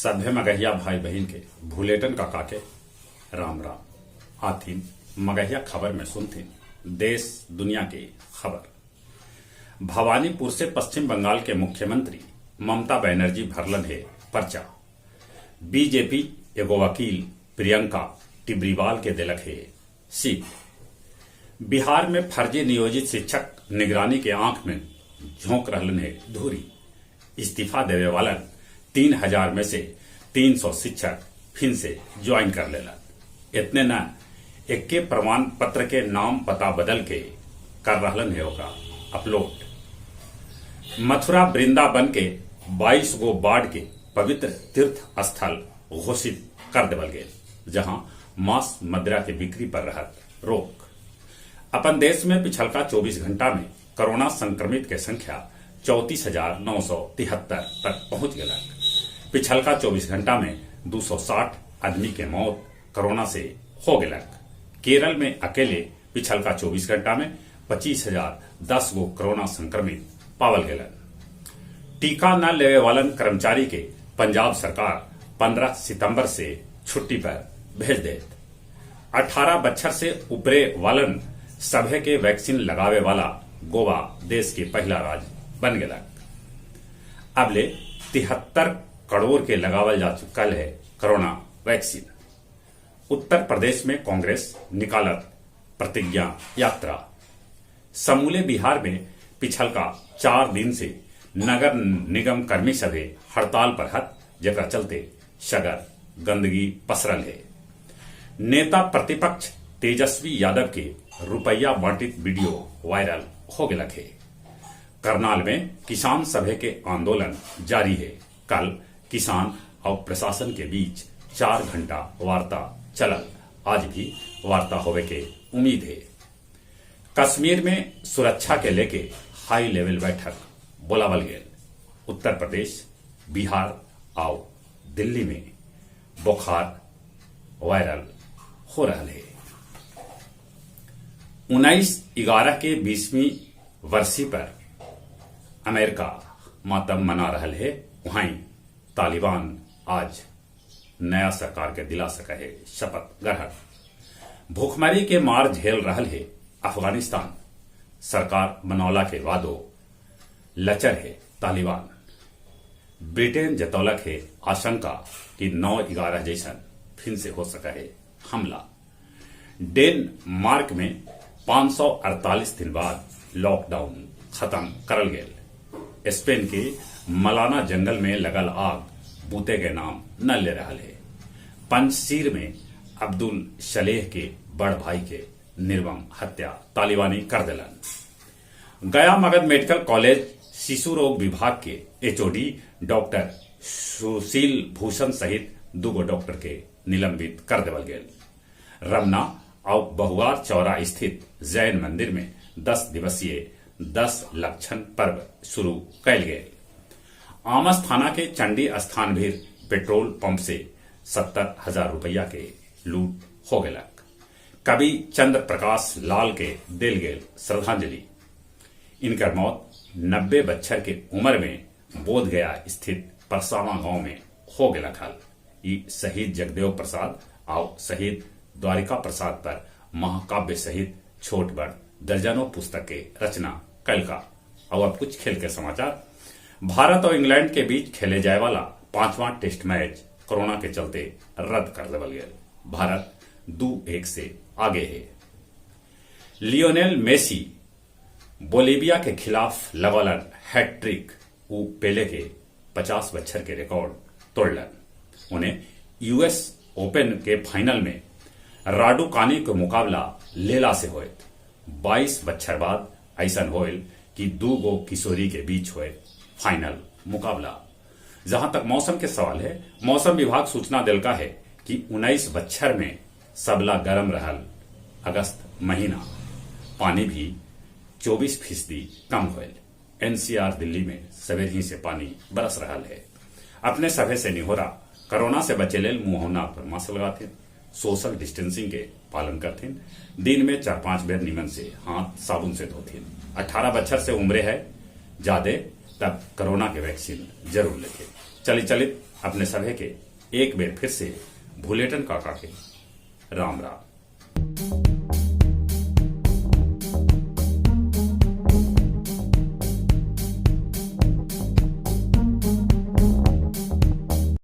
सभे मगहिया भाई बहिन के भूलेटन काका के राम राम। आथिन मगहिया खबर में सुनथिन देश दुनिया के खबर। भवानीपुर से पश्चिम बंगाल के मुख्यमंत्री ममता बनर्जी भरलन है पर्चा। बीजेपी एगो वकील प्रियंका टिबरीवाल के देलक है सीट। बिहार में फर्जी नियोजित शिक्षक निगरानी के आंख में झोंक रहलन है धूरी। इस्तीफा देवे वालन 3000 में से 300 शिक्षक फिर से ज्वाइन कर लेलन। इतने न एक्के प्रमाण पत्र के नाम पता बदल के कर रहलन है ओकरा अपलोड। मथुरा वृंदावन के 22 गो बाढ़ के पवित्र तीर्थ स्थल घोषित कर देवल गेल, जहां मांस मदिरा के बिक्री पर रहत रोक। अपन देश में पिछलका 24 घंटा में कोरोना संक्रमित के संख्या 34,973 तक पहुंच गेलक। पिछलका 24 घंटा में 260 आदमी के मौत कोरोना से हो गेलक। केरल में अकेले पिछलका 24 घंटा में 25,010 गो कोरोना संक्रमित पावल गेलन। टीका न लेवे वालन कर्मचारी के पंजाब सरकार 15 सितंबर से छुट्टी पर भेज देत। 18 बच्छर से ऊपरे वालन सभे के वैक्सीन लगावे वाला गोवा देश के पहला राज्य बन गेलक। अब ले 73 करोड़ के लगावल जा चुकल है कोरोना वैक्सीन। उत्तर प्रदेश में कांग्रेस निकालत प्रतिज्ञा यात्रा। समूले बिहार में पिछलका 4 दिन से नगर निगम कर्मी सभे हड़ताल पर हत, जेकरा चलते सगर गंदगी पसरल है। नेता प्रतिपक्ष तेजस्वी यादव के रुपया बांटित वीडियो वायरल हो गेलक है। करनाल में किसान सभा के आंदोलन जारी है। कल किसान और प्रशासन के बीच 4 घंटा वार्ता चलल, आज भी वार्ता होवे के उम्मीद है। कश्मीर में सुरक्षा के लेके हाई लेवल बैठक बोलावल गेल। उत्तर प्रदेश, बिहार और दिल्ली में बुखार वायरल हो रहा है। 19/11 के 20वीं वर्षी पर अमेरिका मातम मना रहा है। वहीं तालिबान आज नया सरकार के दिला सका है शपथ ग्रहण। भूखमरी के मार झेल रहा है अफगानिस्तान। सरकार बनौला के वादों लचर है तालिबान। ब्रिटेन जतौलक है आशंका कि 9/11 जैसन फिर से हो सका है हमला। डेनमार्क में 548 दिन बाद लॉकडाउन खत्म करल गेल। स्पेन के मलाना जंगल में लगल आग बूते के नाम न ले रहा है। पंजशीर में अब्दुल सलेह के बड़ भाई के निर्मम हत्या तालिबानी कर दिलन। गया मगध मेडिकल कॉलेज शिशु रोग विभाग के एचओडी डॉक्टर सुशील भूषण सहित 2 डॉक्टर के निलंबित कर देवल गेल। रमना और बहुआर चौरा स्थित जैन मंदिर में 10 दिवसीय 10 लक्षण पर्व शुरू कैल गेल। आमस थाना के चंडी स्थान भी पेट्रोल पंप से 70,000 रुपया के लूट हो गेलक। कवि चंद्र प्रकाश लाल के देल गेल श्रद्धांजलि। इनकर मौत 90 बच्छर के उम्र में बोध गया स्थित परसावा गांव में हो गेलक हल। ई शहीद जगदेव प्रसाद और शहीद द्वारिका प्रसाद पर महाकाव्य सहित छोट बड़ दर्जनों पुस्तक के रचना कैलका। और अब कुछ खेल के समाचार। भारत और इंग्लैंड के बीच खेले जाए वाला 5वां टेस्ट मैच कोरोना के चलते रद्द कर देवल गेल। भारत 2-1 से आगे है। लियोनेल मेसी बोलीविया के खिलाफ लगौलन हैट्रिक, ऊ पेले के 50 बच्छर के रिकॉर्ड तोड़लन। उन्हें यूएस ओपन के फाइनल में राडुकानी के मुकाबला लेला से होए। 22 बच्छर बाद ऐसा होयल कि 2 गो किशोरी के बीच होए फाइनल मुकाबला। जहां तक मौसम के सवाल है, मौसम विभाग सूचना दिलका है कि 19 बच्छर में सबला गर्म रहल अगस्त महीना, पानी भी 24% कम होयल। एनसीआर दिल्ली में सवेर ही से पानी बरस रहा है। अपने सभे से निहोरा, कोरोना से बचे लेल मुंह नाक पर मास्क लगाथिन, सोशल डिस्टेंसिंग के पालन करथिन, दिन में 4-5 बेर निमन से हाथ साबुन से धोथिन। 18 बच्छर से उम्रे है ज्यादा त तब कोरोना के वैक्सीन जरूर लेके। चलित चलित अपने सभे के एक बेर फिर से भूलेटन काका के राम राम।